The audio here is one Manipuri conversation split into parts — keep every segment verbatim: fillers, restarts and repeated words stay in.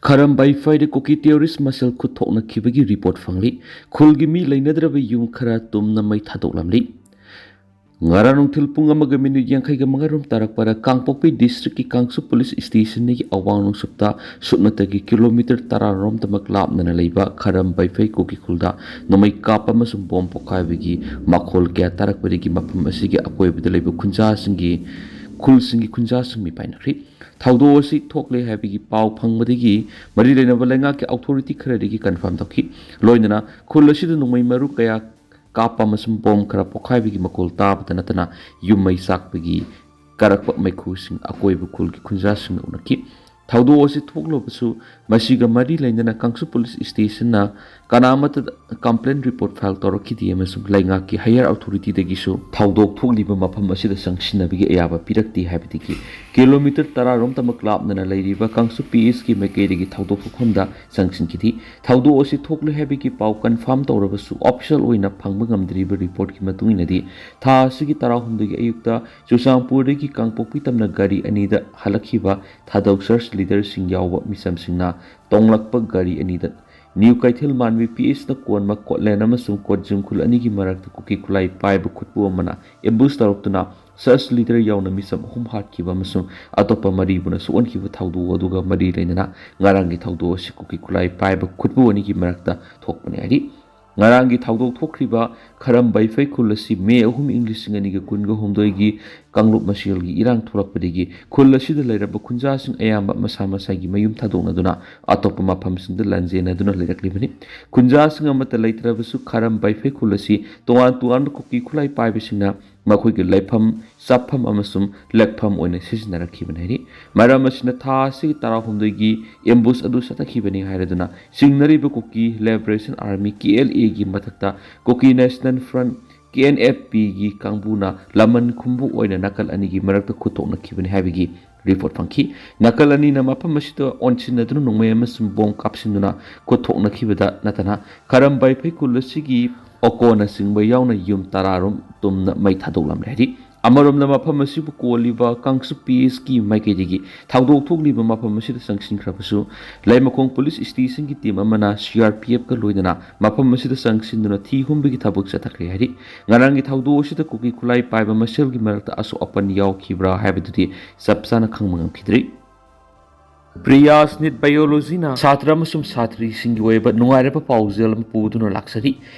ꯈꯔꯝ ꯕꯥꯏꯐꯩꯗ ꯀꯨꯀꯤ terrorist ꯃꯁꯦꯜ ꯈꯨꯠ ꯊꯣꯛꯅꯈꯤꯕꯒꯤ report ꯐꯪꯂꯤ꯫ ꯈꯨꯜꯒꯤ ꯃꯤ ꯂꯩꯅꯗ꯭ꯔꯕ ꯌꯨꯝ ꯈꯔ ꯇꯨꯝꯅ ꯃꯩ ꯊꯥꯗꯣꯛꯂꯝꯂꯤ꯫ ꯉꯔꯥꯡ ꯅꯨꯡꯊꯤꯜ ꯄꯨꯡ ꯑꯃꯒ minute ꯌꯥꯡꯈꯩꯒ ꯃꯉꯥ ꯔꯣꯝ ꯇꯥꯔꯛꯄꯗ ꯀꯥꯡꯄꯣꯛꯄꯤ district ꯀꯤ ꯀꯥꯡꯁꯨ police station ꯗꯒꯤ ꯑꯋꯥꯡ ꯅꯣꯡꯆꯨꯞꯇ ꯁꯨꯞꯅꯇꯒꯤ kilometre ꯇꯔꯥ ꯔꯣꯝꯇꯃꯛ ꯂꯥꯞꯅꯅ ꯂꯩꯕ ꯈꯔꯝ ꯕꯥꯏꯐꯩ ꯀꯨꯀꯤ ꯈꯨꯜꯗ ꯅꯣꯡꯃꯩ ꯀꯥꯞꯄ ꯑꯃꯁꯨꯡ bomb ꯄꯣꯈꯥꯏꯕꯒꯤ ꯃꯈꯣꯜ ꯀꯌꯥ ꯇꯥꯔꯛꯄꯗꯒꯤ ꯃꯐꯝ ꯑꯁꯤꯒꯤ ꯑꯀꯣꯏꯕꯗ ꯂꯩꯕ ꯈꯨꯟꯖꯥꯁꯤꯡꯒꯤ, ꯈꯨꯜꯁꯤꯡꯒꯤ ꯈꯨꯟꯖꯥꯁꯤꯡ ꯃꯤꯄꯥꯏꯅꯈ꯭ꯔꯤ꯫ ꯊꯧꯗꯣꯛ ꯑꯁꯤ ꯊꯣꯛꯂꯦ ꯍꯥꯏꯕꯒꯤ ꯄꯥꯎ ꯐꯪꯕꯗꯒꯤ ꯃꯔꯤ ꯂꯩꯅꯕ ꯂꯩꯉꯥꯛꯀꯤ authority ꯈꯔꯗꯒꯤ confirm ꯇꯧꯈꯤ꯫ ꯂꯣꯏꯅꯅ ꯈꯨꯜ ꯑꯁꯤꯗ ꯅꯣꯡꯃꯩ ꯃꯔꯨ ꯀꯌꯥ ꯀꯥꯞꯄ ꯑꯃꯁꯨꯡ bomb ꯈꯔ ꯄꯣꯈꯥꯏꯕꯒꯤ ꯃꯈꯣꯜ ꯇꯥꯕꯇ ꯅꯠꯇꯅ ꯌꯨꯝ ꯃꯩ ꯆꯥꯛꯄꯒꯤ ꯀꯥꯔꯛꯄ ꯃꯩꯈꯨꯁꯤꯡ ꯑꯀꯣꯏꯕ ꯈꯨꯜꯒꯤ ꯈꯨꯟꯖꯥꯁꯤꯡꯅ ꯎꯅꯈꯤ꯫ ꯊꯧꯗꯣꯛ ꯑꯁꯤ ꯊꯣꯛꯂꯕꯁꯨ ꯃꯁꯤꯒ ꯃꯔꯤ ꯂꯩꯅꯅ ꯀꯥꯡꯁꯨ police station ꯅ ꯀꯅꯥꯃꯠꯇꯗ complaint report file ꯇꯧꯔꯛꯈꯤꯗꯦ ꯑꯃꯁꯨꯡ ꯂꯩꯉꯥꯛꯀꯤ higher authority ꯗꯒꯤꯁꯨ ꯊꯧꯗꯣꯛ ꯊꯣꯛꯂꯤꯕ ꯃꯐꯝ ꯑꯁꯤꯗ ꯆꯪꯁꯤꯟꯅꯕꯒꯤ ꯑꯌꯥꯕ ꯄꯤꯔꯛꯇꯦ ꯍꯥꯏꯕꯗꯒꯤ kilometre ꯇꯔꯥ ꯔꯣꯝꯇꯃꯛ ꯂꯥꯞꯅꯅ ꯂꯩꯔꯤꯕ ꯀꯥꯡꯁꯨ P S ꯀꯤ ꯃꯥꯏꯀꯩꯗꯒꯤ ꯊꯧꯗꯣꯛ ꯊꯣꯛꯐꯝꯗ ꯆꯪꯁꯤꯟꯈꯤꯗꯦ꯫ ꯊꯧꯗꯣꯛ ꯑꯁꯤ ꯊꯣꯛꯂꯦ ꯍꯥꯏꯕꯒꯤ ꯄꯥꯎ confirm ꯇꯧꯔꯕꯁꯨ official ꯑꯣꯏꯅ ꯐꯪꯕ ꯉꯝꯗ꯭ꯔꯤꯕ report ꯀꯤ ꯃꯇꯨꯡ ꯏꯟꯅꯗꯤ ꯊꯥ ꯑꯁꯤꯒꯤ ꯇꯔꯥꯍꯨꯝꯗꯣꯏꯒꯤ ꯑꯌꯨꯛꯇ ꯆꯨꯔꯆꯥꯟꯄꯨꯔꯗꯒꯤ ꯀꯥꯡꯄꯣꯛꯄꯤ ꯇꯝꯅ ꯒꯥꯔꯤ ꯑꯅꯤꯗ ꯍꯜꯂꯛꯈꯤꯕ ꯊꯥꯗꯧ church leader ꯁꯤꯡ ꯌꯥꯎꯕ ꯃꯤꯆꯝꯁꯤꯡꯅ ꯇꯣꯡꯂꯛꯄ ꯒꯥꯔꯤ ꯑꯅꯤꯗ New ꯀꯩꯊꯦꯜ ꯃꯥꯟꯕꯤ P S ꯅ ꯀꯣꯟꯕ ꯀꯣꯠꯂꯦꯟ ꯑꯃꯁꯨꯡ ꯀꯣꯠꯖꯤꯡ ꯈꯨꯜ ꯑꯅꯤꯒꯤ ꯃꯔꯛꯇ ꯀꯨꯀꯤ ꯈꯨꯠꯂꯥꯏ ꯄꯥꯏꯕ ꯈꯨꯠꯄꯨ ꯑꯃꯅ ambush ꯇꯧꯔꯛꯇꯨꯅ church leader ꯌꯥꯎꯅ ꯃꯤꯆꯝ ꯑꯍꯨꯝ ꯍꯥꯠꯈꯤꯕ ꯑꯃꯁꯨꯡ ꯑꯇꯣꯞꯄ ꯃꯔꯤꯕꯨꯅ ꯁꯣꯛꯍꯟꯈꯤꯕ ꯊꯧꯗꯣꯛ ꯑꯗꯨꯒ ꯃꯔꯤ ꯂꯩꯅꯅ ꯉꯔꯥꯡꯒꯤ ꯊꯧꯗꯣꯛ ꯑꯁꯤ ꯀꯨꯀꯤ ꯈꯨꯠꯂꯥꯏ ꯄꯥꯏꯕ ꯈꯨꯠꯄꯨ ꯑꯅꯤꯒꯤ ꯃꯔꯛꯇ ꯊꯣꯛꯄꯅꯤ ꯍꯥꯏꯔꯤ꯫ ꯉꯔꯥꯡꯒꯤ ꯊꯧꯗꯣꯛ ꯊꯣꯛꯈ꯭ꯔꯤꯕ ꯈꯔꯝ ꯕꯥꯏꯐꯩ ꯈꯨꯜ ꯑꯁꯤ May ꯑꯍꯨꯝ, ꯏꯪ ꯂꯤꯁꯤꯡ ꯑꯅꯤꯒ ꯀꯨꯟꯒ ꯍꯨꯝꯗꯣꯏꯒꯤ ꯀꯥꯡꯂꯨꯞ ꯃꯁꯦꯜꯒꯤ ꯏꯔꯥꯡ ꯊꯣꯛꯂꯛꯄꯗꯒꯤ ꯈꯨꯜ ꯑꯁꯤꯗ ꯂꯩꯔꯕ ꯈꯨꯟꯖꯥꯁꯤꯡ ꯑꯌꯥꯝꯕ ꯃꯁꯥ ꯃꯁꯥꯒꯤ ꯃꯌꯨꯝ ꯊꯥꯗꯣꯛꯅꯗꯨꯅ ꯑꯇꯣꯞꯄ ꯃꯐꯝꯁꯤꯡꯗ ꯂꯥꯟꯖꯦꯟꯅꯗꯨꯅ ꯂꯩꯔꯛꯂꯤꯕꯅꯤ꯫ ꯈꯨꯟꯖꯥꯁꯤꯡ ꯑꯃꯠꯇ ꯂꯩꯇ꯭ꯔꯕꯁꯨ ꯈꯔꯝ ꯕꯥꯏꯐꯩ ꯈꯨꯜ ꯑꯁꯤ ꯇꯣꯉꯥꯟ ꯇꯣꯉꯥꯟꯕ ꯀꯨꯀꯤ ꯈꯨꯠꯂꯥꯏ ꯄꯥꯏꯕꯁꯤꯡꯅ ꯃꯈꯣꯏꯒꯤ ꯂꯩꯐꯝ, ꯆꯥꯐꯝ ꯑꯃꯁꯨꯡ ꯂꯦꯛꯐꯝ ꯑꯣꯏꯅ ꯁꯤꯖꯤꯟꯅꯔꯛꯈꯤꯕꯅꯤ ꯍꯥꯏꯔꯤ꯫ ꯃꯔꯝ ꯑꯁꯤꯅ ꯊꯥ ꯑꯁꯤꯒꯤ ꯇꯔꯥꯍꯨꯝꯗꯣꯏꯒꯤ ambush ꯑꯗꯨ ꯆꯠꯊꯈꯤꯕꯅꯤ ꯍꯥꯏꯔꯗꯨꯅ ꯆꯤꯡꯅꯔꯤꯕ ꯀꯨꯀꯤ Liberation Army, K L A ꯒꯤ ꯃꯊꯛꯇ Kuki National Front, K N F P ꯒꯤ ꯀꯥꯡꯕꯨꯅ ꯂꯃꯟ ꯈꯨꯝꯕꯨ ꯑꯣꯏꯅ ꯅꯥꯀꯜ ꯑꯅꯤꯒꯤ ꯃꯔꯛꯇ ꯈꯨꯠ ꯊꯣꯛꯅꯈꯤꯕꯅꯤ ꯍꯥꯏꯕꯒꯤ report ꯐꯪꯈꯤ꯫ ꯅꯥꯀꯜ ꯑꯅꯤꯅ ꯃꯐꯝ ꯑꯁꯤꯗ ꯑꯣꯟꯁꯤꯟꯅꯗꯨꯅ ꯅꯣꯡꯃꯩ ꯑꯃꯁꯨꯡ bomb ꯀꯥꯞꯁꯤꯟꯗꯨꯅ ꯈꯨꯠ ꯊꯣꯛꯅꯈꯤꯕꯗ ꯅꯠꯇꯅ ꯈꯔꯝ ꯕꯥꯏꯐꯩ ꯈꯨꯜ ꯑꯁꯤꯒꯤ ꯑꯣꯀꯣꯅꯆꯤꯡꯕ ꯌꯥꯎꯅ ꯌꯨꯝ ꯇꯔꯥ ꯔꯣꯝ ꯇꯨꯝꯅ ꯃꯩ ꯊꯥꯗꯣꯛꯂꯝꯂꯦ ꯍꯥꯏꯔꯤ꯫ ꯑꯃꯔꯣꯝꯗ, ꯃꯐꯝ ꯑꯁꯤꯕꯨ ꯀꯣꯜꯂꯤꯕ ꯀꯥꯡꯆꯨꯞ ꯄꯤ ꯑꯦꯁꯀꯤ ꯃꯥꯏꯀꯩꯗꯒꯤ ꯊꯧꯗꯣꯛ ꯊꯣꯛꯂꯤꯕ ꯃꯐꯝ ꯑꯁꯤꯗ ꯆꯪꯁꯤꯟꯈ꯭ꯔꯕꯁꯨ, ꯂꯩꯃꯈꯣꯡ ꯄꯨꯂꯤꯁ ꯁ꯭ꯇꯦꯁꯟꯒꯤ ꯇꯤꯝ ꯑꯃꯅ ꯁꯤ ꯑꯥꯔ ꯄꯤ ꯑꯦꯐꯀ ꯂꯣꯏꯅꯅ ꯃꯐꯝ ꯑꯁꯤꯗ ꯆꯪꯁꯤꯟꯗꯨꯅ ꯊꯤ ꯍꯨꯝꯕꯒꯤ ꯊꯕꯛ ꯆꯠꯊꯈ꯭ꯔꯦ ꯍꯥꯏꯔꯤ꯫ ꯉꯔꯥꯡꯒꯤ ꯊꯧꯗꯣꯛ ꯑꯁꯤꯗ ꯀꯨꯀꯤ ꯈꯨꯠꯂꯥꯏ ꯄꯥꯏꯕ ꯃꯁꯦꯜꯒꯤ ꯃꯔꯛꯇ ꯑꯁꯣꯛ ꯑꯄꯟ ꯌꯥꯎꯈꯤꯕ꯭ꯔꯥ ꯍꯥꯏꯕꯗꯨꯗꯤ ꯆꯞ ꯆꯥꯅ ꯈꯪꯕ ꯉꯝꯈꯤꯗ꯭ꯔꯤ꯫ ꯄ꯭ꯔꯤꯌꯥꯁ ꯅꯤꯠ ꯕꯥꯏꯑꯣꯂꯣꯖꯤꯅ ꯁꯥꯇ꯭ꯔ ꯑꯃꯁꯨꯡ ꯁꯥꯇ꯭ꯔꯤꯁꯤꯡꯒꯤ ꯑꯣꯏꯕ ꯅꯨꯡꯉꯥꯏꯔꯕ ꯄꯥꯎꯖꯦꯜ ꯑꯃ ꯄꯨꯗꯨꯅ ꯂꯥꯛꯆꯔꯤ꯫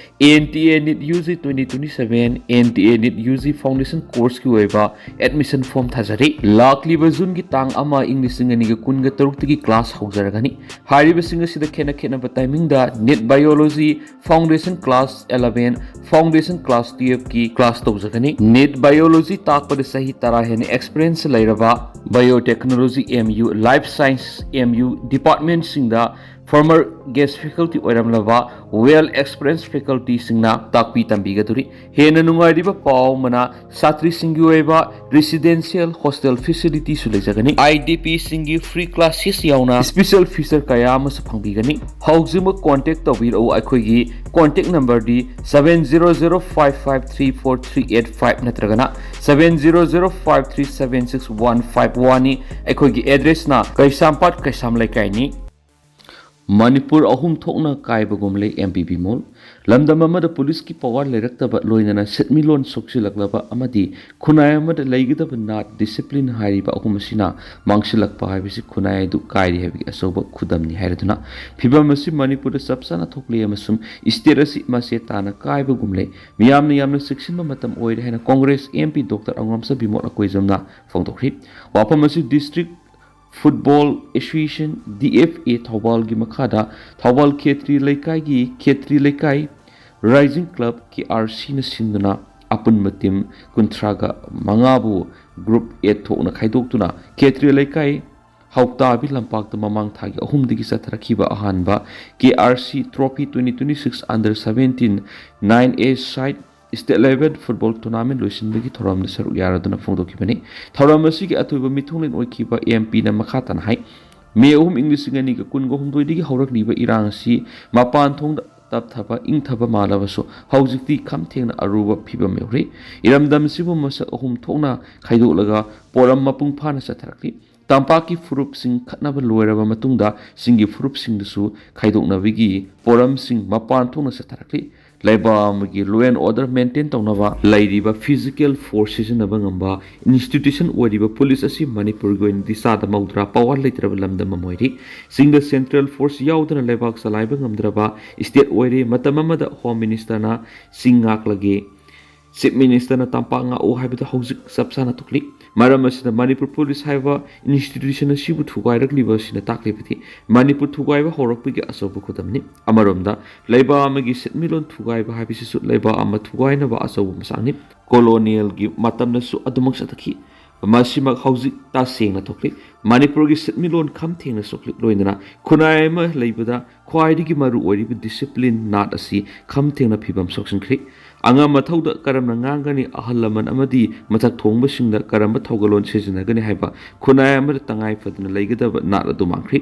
N T A NEET U G twenty twenty seven, N T A NEET U G foundation ꯀꯣꯔꯁꯀꯤ ꯑꯣꯏꯕ ꯑꯦꯗꯃꯤꯁꯟ ꯐꯣꯔꯝ ꯊꯥꯖꯔꯤ꯫ ꯂꯥꯛꯂꯤꯕ ꯖꯨꯟꯒꯤ ꯇꯥꯡ ꯑꯃ, ꯏꯪ ꯂꯤꯁꯤꯡ ꯑꯅꯤꯒ ꯀꯨꯟꯒ ꯇꯔꯨꯛꯇꯒꯤ ꯀ꯭ꯂꯥꯁ ꯍꯧꯖꯔꯒꯅꯤ꯫ ꯍꯥꯏꯔꯤꯕꯁꯤꯡ ꯑꯁꯤꯗ ꯈꯦꯠꯅ ꯈꯦꯠꯅꯕ ꯇꯥꯏꯃꯤꯡꯗ NEET biology foundation class eleven, foundation class twelve ꯀꯤ ꯀ꯭ꯂꯥꯁ ꯇꯧꯖꯒꯅꯤ꯫ ꯅꯤꯠ ꯕꯥꯏꯑꯣꯂꯣꯖꯤ ꯇꯥꯛꯄꯗ ꯆꯍꯤ ꯇꯔꯥ ꯍꯦꯟꯅ ꯑꯦꯛꯁꯄꯤꯔꯤꯌꯦꯟꯁ ꯂꯩꯔꯕ, biotechnology M U, life science M U ꯗꯤꯄꯥꯔꯠꯃꯦꯟꯁꯤꯡꯗ ꯐꯣꯔꯃꯔ ꯒꯦꯁ ꯐꯦꯀꯜꯇꯤ ꯑꯣꯏꯔꯝꯂꯕ ꯋꯦꯜ ꯑꯦꯛꯁꯄꯤꯔꯤꯌꯦꯟꯁ ꯐꯦꯀꯜꯇꯤꯁꯤꯡꯅ ꯇꯥꯛꯄꯤ ꯇꯝꯕꯤꯒꯗꯧꯔꯤ꯫ ꯍꯦꯟꯅ ꯅꯨꯡꯉꯥꯏꯔꯤꯕ ꯄꯥꯎ ꯑꯃꯅ, ꯁꯥꯇ꯭ꯔꯤꯁꯤꯡꯒꯤ ꯑꯣꯏꯕ ꯔꯦꯁꯤꯗꯦꯟꯁꯤꯌꯦꯜ ꯍꯣꯁꯇꯦꯜ ꯐꯦꯁꯤꯂꯤꯇꯤꯁꯨ ꯂꯩꯖꯒꯅꯤ꯫ ꯑꯥꯏ ꯗꯤ ꯄꯤꯁꯤꯡꯒꯤ ꯐ꯭ꯔꯤ ꯀ꯭ꯂꯥꯁꯦꯁ ꯌꯥꯎꯅ ꯁ꯭ꯄꯦꯁꯦꯜ ꯐꯤꯆꯔ ꯀꯌꯥ ꯑꯃꯁꯨ ꯐꯪꯕꯤꯒꯅꯤ꯫ ꯍꯧꯖꯤꯛꯃꯛ ꯀꯣꯟꯇꯦꯛ ꯇꯧꯕꯤꯔꯛꯎ꯫ ꯑꯩꯈꯣꯏꯒꯤ contact ꯅꯝꯕꯔꯗꯤ seven zero zero five five three four three eight five ꯅꯠꯇ꯭ꯔꯒꯅ seven zero zero five three seven six one five one ꯅꯤ꯫ ꯑꯩꯈꯣꯏꯒꯤ ꯑꯦꯗ꯭ꯔꯦꯁꯅ ꯀꯩꯁꯥꯝꯄꯥꯠ ꯀꯩꯁꯥꯝ ꯂꯩꯀꯥꯏꯅꯤ꯫ ꯃꯅꯤꯄꯨꯔ ꯑꯍꯨꯝ ꯊꯣꯛꯅ ꯀꯥꯏꯕꯒꯨꯝꯂꯦ ꯑꯦꯝ ꯕꯤ ꯕꯤ ꯃꯣꯜ꯫ ꯂꯝꯗꯝ ꯑꯃꯗ ꯄꯨꯂꯤꯁꯀꯤ ꯄꯋꯥꯔ ꯂꯩꯔꯛꯇꯕ, ꯂꯣꯏꯅꯅ ꯁꯦꯟꯃꯤꯠꯂꯣꯟ ꯁꯣꯛꯆꯤꯜꯂꯛꯂꯕ ꯑꯃꯗꯤ ꯈꯨꯟꯅꯥꯏ ꯑꯃꯗ ꯂꯩꯒꯗꯕ ꯅꯥꯠ, ꯗꯤꯁꯤꯄ꯭ꯂꯤꯟ ꯍꯥꯏꯔꯤꯕ ꯑꯍꯨꯝ ꯑꯁꯤꯅ ꯃꯥꯡꯁꯤꯜꯂꯛꯄ ꯍꯥꯏꯕꯁꯤ ꯈꯨꯟꯅꯥꯏ ꯑꯗꯨ ꯀꯥꯏꯔꯤ ꯍꯥꯏꯕꯒꯤ ꯑꯆꯧꯕ ꯈꯨꯗꯝꯅꯤ ꯍꯥꯏꯔꯗꯨꯅ, ꯐꯤꯚꯝ ꯑꯁꯤ ꯃꯅꯤꯄꯨꯔꯗ ꯆꯞ ꯆꯥꯅ ꯊꯣꯛꯂꯦ ꯑꯃꯁꯨꯡ ꯁ꯭ꯇꯦꯠ ꯑꯁꯤ ꯃꯆꯦ ꯇꯥꯅ ꯀꯥꯏꯕꯒꯨꯝꯂꯦ꯫ ꯃꯤꯌꯥꯝꯅ ꯌꯥꯝꯅ ꯆꯦꯛꯁꯤꯟꯕ ꯃꯇꯝ ꯑꯣꯏꯔꯦ ꯍꯥꯏꯅ Congress M P doctor Angomcha Bimol ꯑꯀꯣꯏꯖꯝꯅ ꯐꯣꯡꯗꯣꯛꯈ꯭ꯔꯤ꯫ ꯋꯥꯐꯝ ꯑꯁꯤ district football association, D F A, ꯊꯧꯕꯥꯜꯒꯤ ꯃꯈꯥꯗ ꯊꯧꯕꯥꯜ ꯈꯦꯇ꯭ꯔꯤ ꯂꯩꯀꯥꯏꯒꯤ ꯈꯦꯇ꯭ꯔꯤ ꯂꯩꯀꯥꯏ ꯔꯥꯏꯖꯤꯡ ꯀ꯭ꯂꯕ, ꯀꯦ ꯑꯥꯔ ꯁꯤꯅ ꯁꯤꯟꯗꯨꯅ ꯑꯄꯨꯟꯕ ꯇꯤꯝ ꯀꯨꯟꯊ꯭ꯔꯥꯒ ꯃꯉꯥꯕꯨ ꯒ꯭ꯔꯨꯞ ꯑꯦꯠ ꯊꯣꯛꯅ ꯈꯥꯏꯗꯣꯛꯇꯨꯅ ꯈꯦꯇ꯭ꯔꯤ ꯂꯩꯀꯥꯏ ꯍꯧꯇꯥꯕꯤ ꯂꯝꯄꯥꯛꯇ ꯃꯃꯥꯡ ꯊꯥꯒꯤ ꯑꯍꯨꯝꯗꯒꯤ ꯆꯠꯊꯔꯛꯈꯤꯕ ꯑꯍꯥꯟꯕ K R C trophy twenty twenty six under seventeen nine A side state level football tournament ꯂꯣꯏꯁꯤꯟꯕꯒꯤ ꯊꯧꯔꯝꯗ ꯁꯔꯨꯛ ꯌꯥꯔꯗꯨꯅ ꯐꯣꯡꯗꯣꯛꯈꯤꯕꯅꯤ꯫ ꯊꯧꯔꯝ ꯑꯁꯤꯒꯤ ꯑꯊꯣꯏꯕ ꯃꯤꯊꯨꯡꯂꯦꯟ ꯑꯣꯏꯈꯤꯕ ꯑꯦꯝ ꯄꯤꯅ ꯃꯈꯥ ꯇꯥꯅ ꯍꯥꯏ, ꯃꯦ ꯑꯍꯨꯝ, ꯏꯪ ꯂꯤꯁꯤꯡ ꯑꯅꯤꯒ ꯀꯨꯟꯒ ꯍꯨꯝꯗꯣꯏꯗꯒꯤ ꯍꯧꯔꯛꯂꯤꯕ ꯏꯔꯥꯡ ꯑꯁꯤ ꯃꯄꯥꯟ ꯊꯣꯡꯗ ꯇꯞꯊꯕ, ꯏꯪꯊꯕ ꯃꯥꯜꯂꯕꯁꯨ ꯍꯧꯖꯤꯛꯇꯤ ꯈꯝ ꯊꯦꯡꯅ ꯑꯔꯨꯕ ꯐꯤꯕꯝ ꯌꯧꯔꯤ꯫ ꯏꯔꯝꯗꯝꯁꯤꯕꯨ ꯃꯁꯛ ꯑꯍꯨꯝ ꯊꯣꯛꯅ ꯈꯥꯏꯗꯣꯛꯂꯒ ꯄꯣꯔꯝ ꯃꯄꯨꯡ ꯐꯥꯅ ꯆꯠꯊꯔꯛꯂꯤ꯫ ꯇꯝꯄꯥꯛꯀꯤ ꯐꯨꯔꯨꯞꯁꯤꯡ ꯈꯠꯅꯕ ꯂꯣꯏꯔꯕ ꯃꯇꯨꯡꯗ ꯆꯤꯡꯒꯤ ꯐꯨꯔꯨꯞꯁꯤꯡꯗꯁꯨ ꯈꯥꯏꯗꯣꯛꯅꯕꯒꯤ ꯄꯣꯔꯝꯁꯤꯡ ꯃꯄꯥꯟ ꯊꯣꯛꯅ ꯆꯠꯊꯔꯛꯂꯤ꯫ ꯂꯩꯕꯥꯛ ꯑꯃꯒꯤ law and order maintain ꯇꯧꯅꯕ ꯂꯩꯔꯤꯕ physical force ꯁꯤꯖꯤꯟꯅꯕ ꯉꯝꯕ institution ꯑꯣꯏꯔꯤꯕ ꯄꯨꯂꯤꯁ ꯑꯁꯤ ꯃꯅꯤꯄꯨꯔꯒꯤ ꯑꯣꯏꯅꯗꯤ ꯆꯥꯗ ꯃꯧꯗ꯭ꯔꯥ power ꯂꯩꯇ꯭ꯔꯕ ꯂꯝꯗꯝ ꯑꯃ ꯑꯣꯏꯔꯤ꯫ ꯆꯤꯡꯗ central force ꯌꯥꯎꯗꯅ ꯂꯩꯕꯥꯛ ꯆꯂꯥꯏꯕ ꯉꯝꯗ꯭ꯔꯕ state ꯑꯣꯏꯔꯦ꯫ ꯃꯇꯝ ꯑꯃꯗ Home Ministerꯅ ꯆꯤꯡ ꯉꯥꯛꯂꯒꯦ, Chief Ministerꯅ ꯇꯝꯄꯥꯛ ꯉꯥꯛꯎ ꯍꯥꯏꯕꯗꯨ ꯍꯧꯖꯤꯛ ꯆꯞ ꯆꯥꯅ ꯊꯣꯛꯂꯤ꯫ ꯃꯔꯝ ꯑꯁꯤꯅ ꯃꯅꯤꯄꯨꯔ ꯄꯨꯂꯤꯁ ꯍꯥꯏꯕ institution ꯑꯁꯤꯕꯨ ꯊꯨꯒꯥꯏꯔꯛꯂꯤꯕ ꯑꯁꯤꯅ ꯇꯥꯛꯂꯤꯕꯗꯤ ꯃꯅꯤꯄꯨꯔ ꯊꯨꯒꯥꯏꯕ ꯍꯧꯔꯛꯄꯒꯤ ꯑꯆꯧꯕ ꯈꯨꯗꯝꯅꯤ꯫ ꯑꯃꯔꯣꯝꯗ ꯂꯩꯕꯥꯛ ꯑꯃꯒꯤ ꯁꯦꯟꯃꯤꯠꯂꯣꯟ ꯊꯨꯒꯥꯏꯕ ꯍꯥꯏꯕꯁꯤꯁꯨ ꯂꯩꯕꯥꯛ ꯑꯃ ꯊꯨꯒꯥꯏꯅꯕ ꯑꯆꯧꯕ ꯃꯆꯥꯛꯅꯤ꯫ Colonialꯒꯤ ꯃꯇꯝꯗꯁꯨ ꯑꯗꯨꯃꯛ ꯆꯠꯊꯈꯤ꯫ ꯃꯁꯤꯃꯛ ꯍꯧꯖꯤꯛ ꯇꯁꯦꯡꯅ ꯊꯣꯛꯂꯤ꯫ ꯃꯅꯤꯄꯨꯔꯒꯤ ꯁꯦꯟꯃꯤꯠꯂꯣꯟ ꯈꯝ ꯊꯦꯡꯅ ꯁꯣꯛꯂꯤ꯫ ꯂꯣꯏꯅꯅ ꯈꯨꯟꯅꯥꯏ ꯑꯃ ꯂꯩꯕꯗ ꯈ꯭ꯋꯥꯏꯗꯒꯤ ꯃꯔꯨ ꯑꯣꯏꯔꯤꯕ discipline, ꯅꯥꯠ ꯑꯁꯤ ꯈꯝ ꯊꯦꯡꯅ ꯐꯤꯕꯝ ꯁꯣꯛꯆꯤꯟꯈ꯭ꯔꯤ꯫ ꯑꯉꯝ ꯑꯊꯧꯗ ꯀꯔꯝꯅ ꯉꯥꯡꯒꯅꯤ, ꯑꯍꯜ ꯂꯃꯟ ꯑꯃꯗꯤ ꯃꯊꯛ ꯊꯣꯡꯕꯁꯤꯡꯗ ꯀꯔꯝꯕ ꯊꯧꯒꯜꯂꯣꯟ ꯁꯤꯖꯤꯟꯅꯒꯅꯤ ꯍꯥꯏꯕ ꯈꯨꯟꯅꯥꯏ ꯑꯃꯗ ꯇꯉꯥꯏ ꯐꯗꯅ ꯂꯩꯒꯗꯕ ꯅꯥꯠ ꯑꯗꯨ ꯃꯥꯡꯈ꯭ꯔꯤ꯫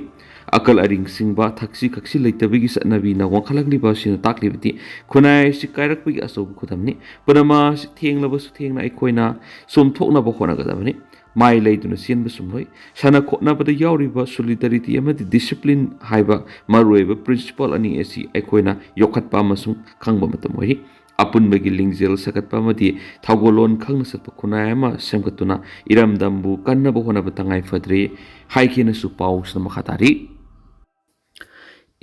ꯑꯀꯜ ꯑꯔꯤꯡ ꯁꯤꯡꯕ, ꯊꯛꯁꯤ ꯈꯛꯁꯤ ꯂꯩꯇꯕꯒꯤ ꯆꯠꯅꯕꯤꯅ ꯋꯥꯡꯈꯠꯂꯛꯂꯤꯕ ꯑꯁꯤꯅ ꯇꯥꯛꯂꯤꯕꯗꯤ ꯈꯨꯟꯅꯥꯏ ꯑꯁꯤ ꯀꯥꯏꯔꯛꯄꯒꯤ ꯑꯆꯧꯕ ꯈꯨꯗꯝꯅꯤ꯫ ꯄꯨꯝꯅꯃꯛ ꯑꯁꯤ ꯊꯦꯡꯂꯕꯁꯨ ꯊꯦꯡꯅ ꯑꯩꯈꯣꯏꯅ ꯆꯨꯝꯊꯣꯛꯅꯕ ꯍꯣꯠꯅꯒꯗꯕꯅꯤ꯫ ꯃꯥꯏ ꯂꯩꯗꯨꯅ ꯆꯦꯟꯕ ꯆꯨꯝꯂꯣꯏ꯫ ꯁꯥꯟꯅ ꯈꯣꯠꯅꯕꯗ ꯌꯥꯎꯔꯤꯕ solidarity ꯑꯃꯗꯤ discipline ꯍꯥꯏꯕ ꯃꯔꯨꯑꯣꯏꯕ principle ꯑꯅꯤ ꯑꯁꯤ ꯑꯩꯈꯣꯏꯅ ꯌꯣꯛꯈꯠꯄ ꯑꯃꯁꯨꯡ ꯈꯪꯕ ꯃꯇꯝ ꯑꯣꯏꯔꯤ꯫ ꯑꯄꯨꯟꯕꯒꯤ ꯂꯤꯡꯖꯦꯜ ꯁꯥꯒꯠꯄ ꯑꯃꯗꯤ ꯊꯧꯒꯜꯂꯣꯟ ꯈꯪꯅ ꯆꯠꯄ ꯈꯨꯟꯅꯥꯏ ꯑꯃ ꯁꯦꯝꯒꯠꯇꯨꯅ ꯏꯔꯝꯗꯝꯕꯨ ꯀꯟꯅꯕ ꯍꯣꯠꯅꯕ ꯇꯉꯥꯏ ꯐꯗ꯭ꯔꯦ ꯍꯥꯏꯈꯤꯅꯁꯨ ꯄꯥꯎꯁꯤꯅ ꯃꯈꯥ ꯇꯥꯔꯤ꯫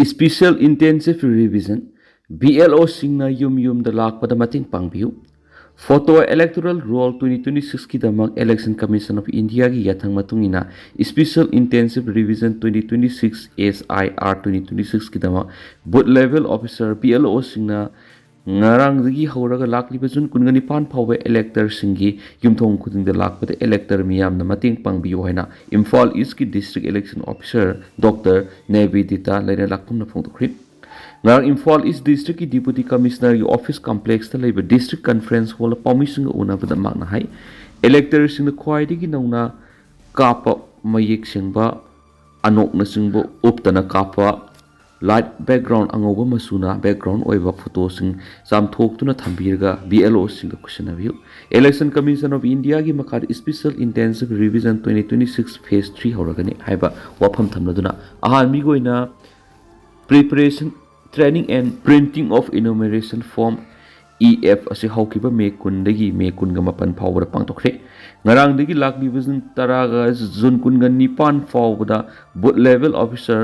Special Intensive Revision, BLOꯁꯤꯡꯅ ꯌꯨꯝ ꯌꯨꯝꯗ ꯂꯥꯛꯄꯗ ꯃꯇꯦꯡ ꯄꯥꯡꯕꯤꯌꯨ꯫ Photo, Electoral Roll twenty twenty-sixꯀꯤꯗꯃꯛ Election Commission of Indiaꯒꯤ ꯌꯥꯊꯪ ꯃꯇꯨꯡ ꯏꯟꯅ Special Intensive Revision twenty twenty-six, SIR twenty twenty-sixꯀꯤꯗꯃꯛ Booth Level Officer, BLOꯁꯤꯡꯅ ꯉꯔꯥꯡꯗꯒꯤ ꯍꯧꯔꯒ ꯂꯥꯛꯂꯤꯕ June ꯀꯨꯟꯒ ꯅꯤꯄꯥꯟ ꯐꯥꯎꯕ electorꯁꯤꯡꯒꯤ ꯌꯨꯝꯊꯣꯡ ꯈꯨꯗꯤꯡꯗ ꯂꯥꯛꯄꯗ elector ꯃꯤꯌꯥꯝꯅ ꯃꯇꯦꯡ ꯄꯥꯡꯕꯤꯌꯨ ꯍꯥꯏꯅ Imphal Eastꯀꯤ District Election Officer Doctor ꯅꯦꯕꯤꯗꯤꯇꯥ ꯂꯩꯔꯂꯥꯛꯄꯝꯅ ꯐꯣꯡꯗꯣꯛꯈ꯭ꯔꯤ꯫ ꯉꯔꯥꯡ ꯏꯝꯐꯥꯜ East Districtꯀꯤ Deputy Commissionerꯒꯤ office complexꯇ ꯂꯩꯕ District Conference Hallꯗ ꯄꯥꯎꯃꯤꯁꯤꯡꯒ ꯎꯅꯕꯗ ꯃꯍꯥꯛꯅ ꯍꯥꯏ, electorꯁꯤꯡꯅ ꯈ꯭ꯋꯥꯏꯗꯒꯤ ꯅꯧꯅ ꯀꯥꯞꯄ, ꯃꯌꯦꯛ ꯁꯦꯡꯕ, ꯑꯅꯣꯛꯅꯆꯤꯡꯕ ꯎꯞꯇꯅ ꯀꯥꯞꯄ, light background, ꯑꯉꯧꯕ ꯃꯆꯨꯅ background ꯑꯣꯏꯕ ꯐꯣꯇꯣꯁꯤꯡ ꯆꯥꯝꯊꯣꯛꯇꯨꯅ ꯊꯝꯕꯤꯔꯒ BLOꯁꯤꯡꯒ ꯈꯨꯠꯁꯤꯟꯅꯕꯤꯌꯨ꯫ Election Commission of Indiaꯒꯤ ꯃꯈꯥꯗ Special Intensive Revision twenty twenty-six Phase three ꯍꯧꯔꯒꯅꯤ ꯍꯥꯏꯕ ꯋꯥꯐꯝ ꯊꯝꯂꯗꯨꯅ, ꯑꯍꯥꯟꯕꯒꯤ ꯑꯣꯏꯅ Preparation, Training and Printing of Enumeration Form, EF, ꯑꯁꯤ ꯍꯧꯈꯤꯕ ꯃꯦ ꯀꯨꯟꯗꯒꯤ ꯃꯦ ꯀꯨꯟꯒ ꯃꯥꯄꯟ ꯐꯥꯎꯕꯗ ꯄꯥꯡꯊꯣꯛꯈ꯭ꯔꯦ꯫ ꯉꯔꯥꯡꯗꯒꯤ ꯂꯥꯛꯂꯤꯕ ꯖꯨꯟ ꯇꯔꯥꯒ ꯖꯨꯟ ꯀꯨꯟꯒ ꯅꯤꯄꯥꯟ ꯐꯥꯎꯕꯗ Booth Level Officer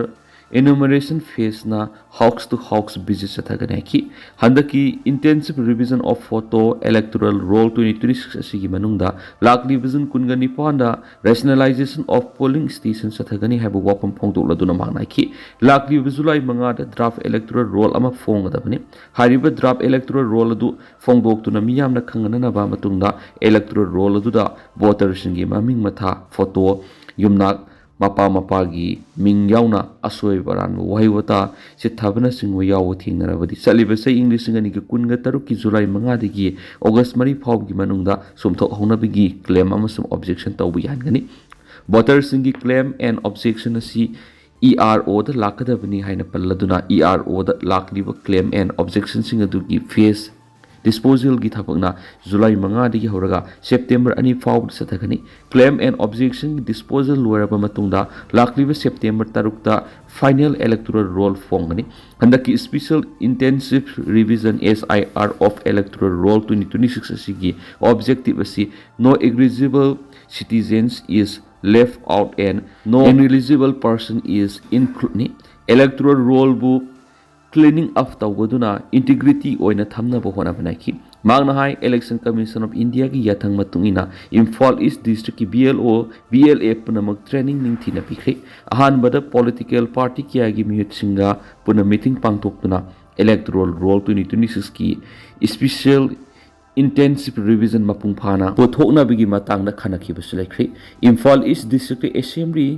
Enumeration Phaseꯅ house to house visit ꯆꯠꯊꯒꯅꯤ ꯍꯥꯏꯈꯤ꯫ ꯍꯟꯗꯛꯀꯤ Intensive Revision of Photo Electoral Roll twenty twenty-six ꯑꯁꯤꯒꯤ ꯃꯅꯨꯡꯗ ꯂꯥꯛꯂꯤꯕ ꯖꯨꯟ ꯀꯨꯟꯒ ꯅꯤꯄꯥꯟꯗ Rationalization of Polling Station ꯆꯠꯊꯒꯅꯤ ꯍꯥꯏꯕ ꯋꯥꯐꯝ ꯐꯣꯡꯗꯣꯛꯂꯗꯨꯅ ꯃꯍꯥꯛꯅ ꯍꯥꯏꯈꯤ, ꯂꯥꯛꯂꯤꯕ ꯖꯨꯂꯥꯏ ꯃꯉꯥꯗ draft electoral roll ꯑꯃ ꯐꯣꯡꯒꯗꯕꯅꯤ꯫ ꯍꯥꯏꯔꯤꯕ draft electoral roll ꯑꯗꯨ ꯐꯣꯡꯗꯣꯛꯇꯨꯅ ꯃꯤꯌꯥꯝꯅ ꯈꯪꯍꯟꯅꯕ ꯃꯇꯨꯡꯗ electoral roll ꯑꯗꯨꯗ voterꯁꯤꯡꯒꯤ ꯃꯃꯤꯡ ꯃꯊꯥ, ꯐꯣꯇꯣ, ꯌꯨꯝꯅꯥꯛ, ꯃꯄꯥ ꯃꯄꯥꯒꯤ ꯃꯤꯡ ꯌꯥꯎꯅ ꯑꯁꯣꯏꯕ ꯑꯔꯥꯟꯕ ꯋꯥꯍꯩ ꯋꯥꯇꯥ ꯆꯤꯠꯊꯕꯅꯆꯤꯡꯕ ꯌꯥꯎꯕ ꯊꯦꯡꯅꯔꯕꯗꯤ ꯆꯠꯂꯤꯕ ꯆꯍꯤ ꯏꯪ ꯂꯤꯁꯤꯡ ꯑꯅꯤꯒ ꯀꯨꯟꯒ ꯇꯔꯨꯛꯀꯤ ꯖꯨꯂꯥꯏ ꯃꯉꯥꯗꯒꯤ ꯑꯣꯒꯁ ꯃꯔꯤ ꯐꯥꯎꯕꯒꯤ ꯃꯅꯨꯡꯗ ꯆꯨꯝꯊꯣꯛꯍꯧꯅꯕꯒꯤ claim ꯑꯃꯁꯨꯡ objection ꯇꯧꯕ ꯌꯥꯍꯟꯒꯅꯤ꯫ Voterꯁꯤꯡꯒꯤ claim and objection ꯑꯁꯤ EROꯗ ꯂꯥꯛꯀꯗꯕꯅꯤ ꯍꯥꯏꯅ ꯄꯜꯂꯗꯨꯅ, EROꯗ ꯂꯥꯛꯂꯤꯕ claim and objectionꯁꯤꯡ ꯑꯗꯨꯒꯤ phase disposalꯒꯤ ꯊꯕꯛꯅ ꯖꯨꯂꯥꯏ ꯃꯉꯥꯗꯒꯤ ꯍꯧꯔꯒ ꯁꯦꯞꯇꯦꯝꯕꯔ ꯑꯅꯤ ꯐꯥꯎꯕꯗ ꯆꯠꯊꯒꯅꯤ꯫ Claim and objectionꯒꯤ disposal ꯂꯣꯏꯔꯕ ꯃꯇꯨꯡꯗ ꯂꯥꯛꯂꯤꯕ ꯁꯦꯞꯇꯦꯝꯕꯔ ꯇꯔꯨꯛꯇ final electoral roll ꯐꯣꯡꯒꯅꯤ꯫ ꯍꯟꯗꯛꯀꯤ Special Intensive Revision, SIR, of Electoral Roll twenty twenty-six ꯑꯁꯤꯒꯤ objective ꯑꯁꯤ no eligible citizens is left out and no ineligible person is includedꯅꯤ꯫ Electoral rollꯕꯨ cleaning up ꯇꯧꯕꯗꯨꯅ integrity ꯑꯣꯏꯅ ꯊꯝꯅꯕ ꯍꯣꯠꯅꯕꯅꯤ ꯍꯥꯏꯈꯤ꯫ ꯃꯍꯥꯛꯅ ꯍꯥꯏ, Election Commission of Indiaꯒꯤ ꯌꯥꯊꯪ ꯃꯇꯨꯡ ꯏꯟꯅ ꯏꯝꯐꯥꯜ East Districtꯀꯤ BLO, BLA ꯄꯨꯝꯅꯃꯛ training ꯅꯤꯡꯊꯤꯅ ꯄꯤꯈ꯭ꯔꯦ꯫ ꯑꯍꯥꯟꯕꯗ political party ꯀꯌꯥꯒꯤ ꯃꯤꯍꯨꯠꯁꯤꯡꯒ ꯄꯨꯟꯅ meeting ꯄꯥꯡꯊꯣꯛꯇꯨꯅ electoral roll twenty twenty-sixꯀꯤ Special Intensive Revision ꯃꯄꯨꯡ ꯐꯥꯅ ꯄꯨꯊꯣꯛꯅꯕꯒꯤ ꯃꯇꯥꯡꯗ ꯈꯟꯅꯈꯤꯕꯁꯨ ꯂꯩꯈ꯭ꯔꯦ꯫ ꯏꯝꯐꯥꯜ East Districtꯇ Assembly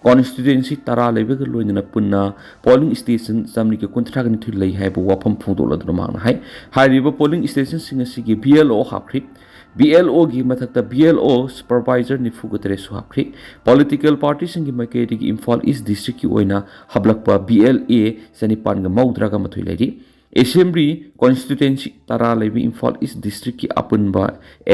constituency ꯇꯔꯥ ꯂꯩꯕꯒ ꯂꯣꯏꯅꯅ ꯄꯨꯟꯅ polling station ꯆꯥꯃꯔꯤꯒ ꯀꯨꯟꯊ꯭ꯔꯥꯒ ꯅꯤꯊꯣꯏ ꯂꯩ ꯍꯥꯏꯕ ꯋꯥꯐꯝ ꯐꯣꯡꯗꯣꯛꯂꯗꯨꯅ ꯃꯍꯥꯛꯅ ꯍꯥꯏ, ꯍꯥꯏꯔꯤꯕ polling stationꯁꯤꯡ ꯑꯁꯤꯒꯤ BLO ꯍꯥꯞꯈ꯭ꯔꯦ꯫ ꯕꯤ ꯑꯦꯜ ꯑꯣꯒꯤ ꯃꯊꯛꯇ ꯕꯤ ꯑꯦꯜ ꯑꯣ ꯁꯨꯄꯔꯚꯥꯏꯖꯔ ꯅꯤꯐꯨꯒ ꯇꯔꯦꯠꯁꯨ ꯍꯥꯞꯈ꯭ꯔꯤ꯫ ꯄꯣꯂꯤꯇꯤꯀꯦꯜ ꯄꯥꯔꯇꯤꯁꯤꯡꯒꯤ ꯃꯥꯏꯀꯩꯗꯒꯤ ꯏꯝꯐꯥꯜ ꯏꯁ ꯗꯤꯁꯇ꯭ꯔꯤꯛꯀꯤ ꯑꯣꯏꯅ ꯍꯥꯞꯂꯛꯄ ꯕꯤ ꯑꯦꯜ ꯑꯦ ꯆꯅꯤꯄꯥꯟꯒ ꯃꯧꯗ꯭ꯔꯥꯒ ꯃꯥꯊꯣꯏ ꯂꯩꯔꯤ꯫ ꯑꯦꯁꯦꯝꯕ꯭ꯂꯤ ꯀꯣꯟꯁꯇꯤꯇ꯭ꯋꯦꯟꯁꯤ ꯇꯔꯥ ꯂꯩꯕ ꯏꯝꯐꯥꯜ ꯏꯁ ꯗꯤꯁꯇ꯭ꯔꯤꯛꯀꯤ ꯑꯄꯨꯟꯕ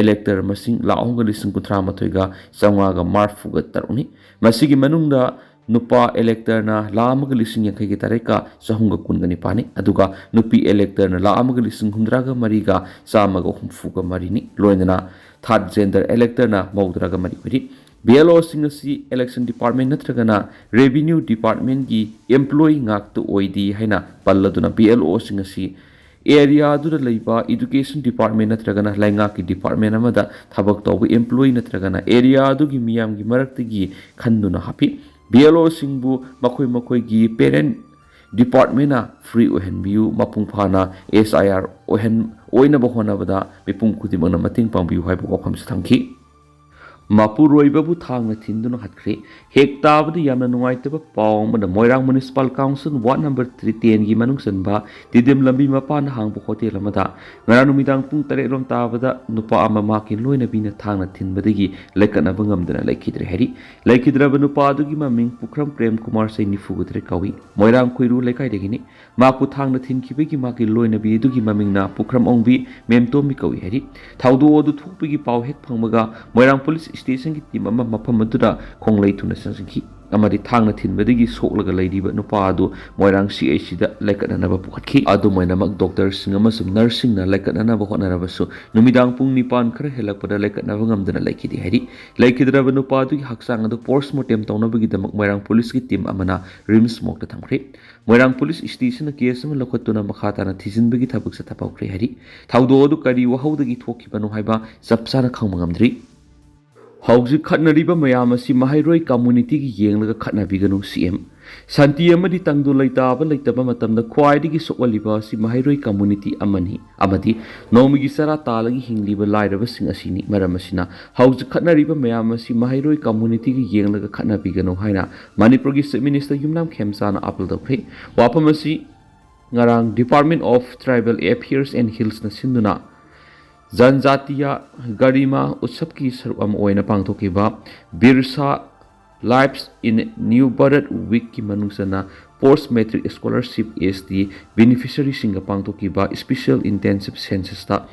ꯏꯂꯦꯛꯇꯔ ꯃꯁꯤꯡ ꯂꯥꯈ ꯑꯍꯨꯝꯒ ꯂꯤꯁꯤꯡ ꯀꯨꯟꯊ꯭ꯔꯥ ꯃꯥꯊꯣꯏꯒ ꯆꯥꯝꯃꯉꯥꯒ ꯃꯔꯤꯐꯨꯒ ꯇꯔꯨꯛꯅꯤ꯫ ꯃꯁꯤꯒꯤ ꯃꯅꯨꯡꯗ ꯅꯨꯄꯥ ꯏꯂꯦꯛꯇꯔꯅ ꯂꯥꯈ ꯑꯃꯒ ꯂꯤꯁꯤꯡ ꯌꯥꯡꯈꯩꯒ ꯇꯔꯦꯠꯀ ꯆꯍꯨꯝꯒ ꯀꯨꯟꯒ ꯅꯤꯄꯥꯜꯅꯤ, ꯑꯗꯨꯒ ꯅꯨꯄꯤ ꯏꯂꯦꯛꯇꯔꯅ ꯂꯥꯈ ꯑꯃꯒ ꯂꯤꯁꯤꯡ ꯍꯨꯝꯗ꯭ꯔꯥꯒ ꯃꯔꯤꯒ ꯆꯥꯝꯃꯒ ꯍꯨꯝꯐꯨꯒ ꯃꯔꯤꯅꯤ꯫ ꯂꯣꯏꯅꯅ ꯊꯥꯔꯠ ꯖꯦꯟꯗꯔ ꯏꯂꯦꯛꯇꯔꯅ ꯃꯧꯗ꯭ꯔꯥꯒ ꯃꯔꯤ ꯑꯣꯏꯔꯤ꯫ ꯕꯤ ꯑꯦꯜ ꯑꯣꯁꯤꯡ ꯑꯁꯤ ꯏꯂꯦꯛꯁꯟ ꯗꯤꯄꯥꯔꯠꯃꯦꯟ ꯅꯠꯇ꯭ꯔꯒꯅ ꯔꯦꯚꯤꯅ꯭ꯌꯨ ꯗꯤꯄꯥꯔꯠꯃꯦꯟꯒꯤ ꯑꯦꯝꯄ꯭ꯂꯣꯌꯤ ꯉꯥꯛꯇ ꯑꯣꯏꯗꯦ ꯍꯥꯏꯅ ꯄꯜꯂꯗꯨꯅ ꯕꯤ ꯑꯦꯜ ꯑꯣꯁꯤꯡ ꯑꯁꯤ ꯑꯦꯔꯤꯌꯥ ꯑꯗꯨꯗ ꯂꯩꯕ ꯏꯗꯨꯀꯦꯁꯟ ꯗꯤꯄꯥꯔꯠꯃꯦꯟ ꯅꯠꯇ꯭ꯔꯒꯅ ꯂꯩꯉꯥꯛꯀꯤ ꯗꯤꯄꯥꯔꯠꯃꯦꯟ ꯑꯃꯗ ꯊꯕꯛ ꯇꯧꯕ ꯑꯦꯝꯄ꯭ꯂꯣꯌꯤ ꯅꯠꯇ꯭ꯔꯒꯅ ꯑꯦꯔꯤꯌꯥ ꯑꯗꯨꯒꯤ ꯃꯤꯌꯥꯝꯒꯤ ꯃꯔꯛꯇꯒꯤ ꯈꯟꯗꯨꯅ ꯍꯥꯞꯄꯤ꯫ ꯕꯤ ꯑꯦꯜ ꯑꯣꯁꯤꯡꯕꯨ ꯃꯈꯣꯏ ꯃꯈꯣꯏꯒꯤ ꯄꯦꯔꯦꯟ ꯗꯤꯄꯥꯔꯠꯃꯦꯟꯅ ꯐ꯭ꯔꯤ ꯑꯣꯏꯍꯟꯕꯤꯌꯨ, ꯃꯄꯨꯡ ꯐꯥꯅ ꯑꯦꯁ ꯑꯥꯏ ꯑꯥꯔ ꯑꯣꯏꯍꯟ-, ꯑꯣꯏꯅꯕ ꯍꯣꯠꯅꯕꯗ ꯃꯤꯄꯨꯝ ꯈꯨꯗꯤꯡꯃꯛꯅ ꯃꯇꯦꯡ ꯄꯥꯡꯕꯤꯌꯨ ꯍꯥꯏꯕ ꯋꯥꯐꯝꯁꯨ ꯊꯝꯈꯤ꯫ ꯃꯄꯨꯔꯣꯏꯕꯕꯨ ꯊꯥꯡꯅ ꯊꯤꯟꯗꯨꯅ ꯍꯥꯠꯈ꯭ꯔꯦ꯫ ꯍꯦꯛ ꯇꯥꯕꯗ ꯌꯥꯝꯅ ꯅꯨꯡꯉꯥꯏꯇꯕ ꯄꯥꯎ ꯑꯃꯅ ꯃꯣꯏꯔꯥꯡ ꯃ꯭ꯌꯨꯅꯤꯁꯤꯄꯥꯜ ꯀꯥꯎꯟꯁꯤꯜ ꯋꯥꯔꯗ ꯅꯝꯕꯔ ꯇꯦꯟꯒꯤ ꯃꯅꯨꯡ ꯆꯟꯕ ꯇꯤꯗꯤꯝ ꯂꯝꯕꯤ ꯃꯄꯥꯟꯗ ꯍꯥꯡꯕ ꯍꯣꯇꯦꯜ ꯑꯃꯗ ꯉꯔꯥꯡ ꯅꯨꯃꯤꯗꯥꯡ ꯄꯨꯡ ꯇꯔꯦꯠ ꯔꯣꯝ ꯇꯥꯕꯗ ꯅꯨꯄꯥ ꯑꯃ ꯃꯍꯥꯛꯀꯤ ꯂꯣꯏꯅꯕꯤꯅ ꯊꯥꯡꯅ ꯊꯤꯟꯕꯗꯒꯤ ꯂꯩꯀꯠꯅꯕ ꯉꯝꯗꯅ ꯂꯩꯈꯤꯗ꯭ꯔꯦ ꯍꯥꯏꯔꯤ꯫ ꯂꯩꯈꯤꯗ꯭ꯔꯕ ꯅꯨꯄꯥ ꯑꯗꯨꯒꯤ ꯃꯃꯤꯡ ꯄꯨꯈ꯭ꯔꯝ ꯄ꯭ꯔꯦꯝ ꯀꯨꯃꯥꯔ, ꯆꯍꯤ ꯅꯤꯐꯨꯒ ꯇꯔꯦꯠ ꯀꯧꯏ꯫ ꯃꯣꯏꯔꯥꯡ ꯈꯣꯏꯔꯨ ꯂꯩꯀꯥꯏꯗꯒꯤꯅꯤ꯫ ꯃꯍꯥꯛꯄꯨ ꯊꯥꯡꯅ ꯊꯤꯟꯈꯤꯕꯒꯤ ꯃꯍꯥꯛꯀꯤ ꯂꯣꯏꯅꯕꯤ ꯑꯗꯨꯒꯤ ꯃꯃꯤꯡꯅ ꯄꯨꯈ꯭ꯔꯝ ꯑꯣꯡꯕꯤ ꯃꯦꯝꯇꯣꯝꯕꯤ ꯀꯧꯏ ꯍꯥꯏꯔꯤ꯫ ꯊꯧꯗꯣꯛ ꯑꯗꯨ ꯊꯣꯛꯄꯒꯤ ꯄꯥꯎ ꯍꯦꯛ ꯐꯪꯕꯒ ꯃꯣꯏꯔꯥꯡ ꯄꯨꯂꯤꯁ ꯁ꯭ꯇꯦꯁꯟꯒꯤ ꯇꯤꯝ ꯑꯃ ꯃꯐꯝ ꯑꯗꯨꯗ ꯈꯣꯡꯂꯩ ꯊꯨꯅ ꯆꯪꯁꯤꯟꯈꯤ ꯑꯃꯗꯤ ꯊꯥꯡꯅ ꯊꯤꯟꯕꯗꯒꯤ ꯁꯣꯛꯂꯒ ꯂꯩꯔꯤꯕ ꯅꯨꯄꯥ ꯑꯗꯨ ꯃꯣꯏꯔꯥꯡ ꯁꯤ ꯑꯩꯆ ꯁꯤꯗ ꯂꯩꯀꯠꯅꯅꯕ ꯄꯨꯈꯠꯈꯤ꯫ ꯑꯗꯨꯝ ꯑꯣꯏꯅꯃꯛ, ꯗꯣꯛꯇꯔꯁꯤꯡ ꯑꯃꯁꯨꯡ ꯅꯔꯁꯁꯤꯡꯅ ꯂꯩꯀꯠꯅꯅꯕ ꯍꯣꯠꯅꯔꯕꯁꯨ ꯅꯨꯃꯤꯗꯥꯡ ꯄꯨꯡ ꯅꯤꯄꯥꯟ ꯈꯔ ꯍꯦꯜꯂꯛꯄꯗ ꯂꯩꯀꯠꯅꯕ ꯉꯝꯗꯅ ꯂꯩꯈꯤꯗꯦ ꯍꯥꯏꯔꯤ꯫ ꯂꯩꯈꯤꯗ꯭ꯔꯕ ꯅꯨꯄꯥ ꯑꯗꯨꯒꯤ ꯍꯛꯆꯥꯡ ꯑꯗꯨ ꯄꯣꯁꯠꯃꯣꯔꯇꯦꯝ ꯇꯧꯅꯕꯒꯤꯗꯃꯛ ꯃꯣꯏꯔꯥꯡ ꯄꯨꯂꯤꯁꯀꯤ ꯇꯤꯝ ꯑꯃꯅ ꯔꯤꯝꯁ ꯃꯣꯔꯒꯇ ꯊꯝꯈ꯭ꯔꯦ꯫ ꯃꯣꯏꯔꯥꯡ ꯄꯨꯂꯤꯁ ꯁ꯭ꯇꯦꯁꯟꯅ ꯀꯦꯁ ꯑꯃ ꯂꯧꯈꯠꯇꯨꯅ ꯃꯈꯥ ꯇꯥꯅ ꯊꯤꯖꯤꯟꯕꯒꯤ ꯊꯕꯛ ꯆꯠꯊꯕ ꯍꯧꯈ꯭ꯔꯦ ꯍꯥꯏꯔꯤ꯫ ꯊꯧꯗꯣꯛ ꯑꯗꯨ ꯀꯔꯤ ꯋꯥꯍꯧꯗꯒꯤ ꯊꯣꯛꯈꯤꯕꯅꯣ ꯍꯥꯏꯕ ꯆꯞ ꯆꯥꯅ ꯈꯪꯕ ꯉꯝꯗ꯭ꯔꯤ꯫ ꯍꯧꯖꯤꯛ ꯈꯠꯅꯔꯤꯕ ꯃꯌꯥꯝ ꯑꯁꯤ ꯃꯍꯩꯔꯣꯏ ꯀꯝꯃꯨꯅꯤꯇꯤꯒꯤ ꯌꯦꯡꯂꯒ ꯈꯠꯅꯕꯤꯒꯅꯨ, ꯁꯤ ꯑꯦꯝ꯫ ꯁꯥꯟꯇꯤ ꯑꯃꯗꯤ ꯇꯪꯗꯨ ꯂꯩꯇꯥꯕ ꯂꯩꯇꯕ ꯃꯇꯝꯗ ꯈ꯭ꯋꯥꯏꯗꯒꯤ ꯁꯣꯛꯍꯜꯂꯤꯕ ꯑꯁꯤ ꯃꯍꯩꯔꯣꯏ ꯀꯝꯃꯨꯅꯤꯇꯤ ꯑꯃꯅꯤ ꯑꯃꯗꯤ ꯅꯣꯡꯃꯒꯤ ꯆꯔꯥ ꯇꯥꯜꯂꯒ ꯍꯤꯡꯂꯤꯕ ꯂꯥꯏꯔꯕꯁꯤꯡ ꯑꯁꯤꯅꯤ꯫ ꯃꯔꯝ ꯑꯁꯤꯅ ꯍꯧꯖꯤꯛ ꯈꯠꯅꯔꯤꯕ ꯃꯌꯥꯝ ꯑꯁꯤ ꯃꯍꯩꯔꯣꯏ ꯀꯝꯃꯨꯅꯤꯇꯤꯒ ꯌꯦꯡꯂꯒ ꯈꯠꯅꯕꯤꯒꯅꯨ ꯍꯥꯏꯅ ꯃꯅꯤꯄꯨꯔꯒꯤ ꯆꯤꯐ ꯃꯤꯅꯤꯁꯇꯔ ꯌꯨꯝꯅꯥꯝ ꯈꯦꯝꯆꯥꯅ ꯑꯥꯄꯤꯜ ꯇꯧꯈ꯭ꯔꯦ꯫ ꯋꯥꯐꯝ ꯑꯁꯤ ꯉꯔꯥꯡ Department of Tribal Affairs and Hillsꯅ ꯁꯤꯟꯗꯨꯅ ꯖꯟꯖꯥꯇꯤꯌꯥ ꯒꯔꯤꯃꯥ ꯎꯠꯁꯕꯀꯤ ꯁꯔꯨꯛ ꯑꯃ ꯑꯣꯏꯅ ꯄꯥꯡꯊꯣꯛꯈꯤꯕ ꯕꯤꯔꯁꯥ ꯂꯥꯏꯐꯁ ꯏꯟ ꯅ꯭ꯌꯨ ꯚꯥꯔꯠ ꯋꯤꯛꯀꯤ ꯃꯅꯨꯡ ꯆꯟꯅ ꯄꯣꯁ ꯃꯦꯇ꯭ꯔꯤꯛ ꯁ꯭ꯀꯣꯂꯔꯁꯤꯞ, ꯑꯦꯁ ꯇꯤ, ꯕꯦꯅꯤꯐꯤꯁꯔꯤꯁꯤꯡꯒ ꯄꯥꯡꯊꯣꯛꯈꯤꯕ ꯏꯁꯄꯤꯁꯦꯜ ꯏꯟꯇꯦꯟꯁꯤꯞ ꯁꯦꯟꯁꯁꯇ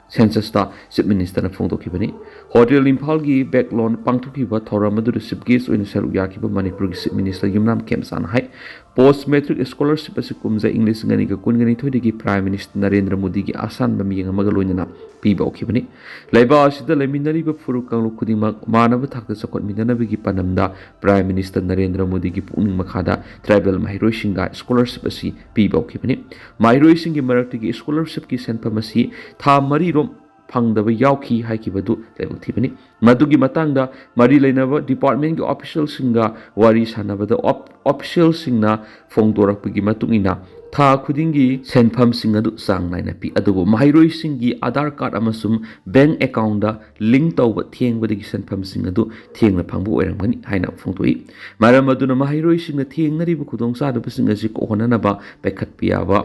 ꯁꯦꯟꯁꯁꯇ ꯆꯤꯞ ꯃꯤꯅꯤꯁꯇꯔꯅ ꯐꯣꯡꯗꯣꯛꯈꯤꯕꯅꯤ꯫ ꯍꯣꯇꯦꯜ ꯏꯝꯐꯥꯜꯒꯤ ꯕꯦꯛꯂꯣꯟ ꯄꯥꯡꯊꯣꯛꯈꯤꯕ ꯊꯧꯔꯝ ꯑꯗꯨꯗ ꯆꯤꯞ ꯒꯦꯁ ꯑꯣꯏꯅ ꯁꯔꯨꯛ ꯌꯥꯈꯤꯕ ꯃꯅꯤꯄꯨꯔꯒꯤ ꯆꯤꯞ ꯃꯤꯅꯤꯁꯇꯔ ꯌꯨꯝꯅꯥꯝ ꯈꯦꯝꯆꯥꯅ ꯍꯥꯏ, ꯄꯣꯁ ꯃꯦꯇ꯭ꯔꯤꯛ ꯁ꯭ꯀꯣꯂꯔꯁꯤꯞ ꯑꯁꯤ ꯀꯨꯝꯖꯥ ꯏꯪ ꯂꯤꯁꯤꯡ ꯑꯅꯤꯒ ꯀꯨꯟꯒ ꯅꯤꯊꯣꯏꯗꯒꯤ ꯄ꯭ꯔꯥꯏꯝ ꯃꯤꯅꯤꯁꯇꯔ ꯅꯔꯦꯟꯗ꯭ꯔ ꯃꯣꯗꯤꯒꯤ ꯑꯁꯥꯟꯕ ꯃꯤꯠꯌꯦꯡ ꯑꯃꯒ ꯂꯣꯏꯅꯅ ꯄꯤꯕ ꯍꯧꯈꯤꯕꯅꯤ꯫ ꯂꯩꯕꯥꯛ ꯑꯁꯤꯗ ꯂꯩꯃꯤꯟꯅꯔꯤꯕ ꯐꯨꯔꯨꯞ ꯀꯥꯡꯂꯨꯞ ꯈꯨꯗꯤꯡꯃꯛ ꯃꯥꯟꯅꯕ ꯊꯥꯛꯇ ꯆꯥꯎꯈꯠꯃꯤꯟꯅꯅꯕꯒꯤ ꯄꯥꯟꯗꯝꯗ ꯄ꯭ꯔꯥꯏꯝ ꯃꯤꯅꯤꯁꯇꯔ ꯅꯔꯦꯟꯗ꯭ꯔ ꯃꯣꯗꯤꯒꯤ ꯄꯨꯛꯅꯤꯡ ꯃꯈꯥꯗ ꯇ꯭ꯔꯥꯏꯕꯦꯜ ꯃꯍꯩꯔꯣꯏꯁꯤꯡꯒ ꯁ꯭ꯀꯣꯂꯔꯁꯤꯞ ꯑꯁꯤ ꯄꯤꯕ ꯍꯧꯈꯤꯕꯅꯤ꯫ ꯃꯍꯩꯔꯣꯏꯁꯤꯡꯒꯤ ꯃꯔꯛꯇꯒꯤ ꯁ꯭ꯀꯣꯂꯔꯁꯤꯞꯀꯤ ꯁꯦꯟꯐꯝ ꯑꯁꯤ ꯊꯥ ꯃꯔꯤꯔꯣꯝ ꯐꯪꯗꯕ ꯌꯥꯎꯈꯤ ꯍꯥꯏꯈꯤꯕꯗꯨ ꯂꯥꯏꯕꯛ ꯊꯤꯕꯅꯤ꯫ ꯃꯗꯨꯒꯤ ꯃꯇꯥꯡꯗ ꯃꯔꯤ ꯂꯩꯅꯕ ꯗꯤꯄꯥꯔꯠꯃꯦꯟꯒꯤ ꯑꯣꯐꯤꯁꯤꯌꯦꯜꯁꯤꯡꯒ ꯋꯥꯔꯤ ꯁꯥꯟꯅꯕꯗ ꯑꯣꯞ-, ꯑꯣꯐꯤꯁꯤꯌꯦꯜꯁꯤꯡꯅ ꯐꯣꯡꯗꯣꯔꯛꯄꯒꯤ ꯃꯇꯨꯡ ꯏꯟꯅ ꯊꯥ ꯈꯨꯗꯤꯡꯒꯤ ꯁꯦꯟꯐꯝꯁꯤꯡ ꯑꯗꯨ ꯆꯥꯡ ꯅꯥꯏꯅ ꯄꯤ, ꯑꯗꯨꯕꯨ ꯃꯍꯩꯔꯣꯏꯁꯤꯡꯒꯤ ꯑꯥꯙꯥꯔ ꯀꯥꯔꯗ ꯑꯃꯁꯨꯡ ꯕꯦꯡ ꯑꯦꯀꯥꯎꯟꯗ ꯂꯤꯡ ꯇꯧꯕ ꯊꯦꯡꯕꯗꯒꯤ ꯁꯦꯟꯐꯝꯁꯤꯡ ꯑꯗꯨ ꯊꯦꯡꯅ ꯐꯪꯕ ꯑꯣꯏꯔꯝꯒꯅꯤ ꯍꯥꯏꯅ ꯐꯣꯡꯗꯣꯛꯏ꯫ ꯃꯔꯝ ꯑꯗꯨꯅ ꯃꯍꯩꯔꯣꯏꯁꯤꯡꯅ ꯊꯦꯡꯅꯔꯤꯕ ꯈꯨꯗꯣꯡꯆꯥꯗꯕꯁꯤꯡ ꯑꯁꯤ ꯀꯣꯛꯍꯟꯅꯅꯕ ꯄꯥꯏꯈꯠꯄ ꯌꯥꯕ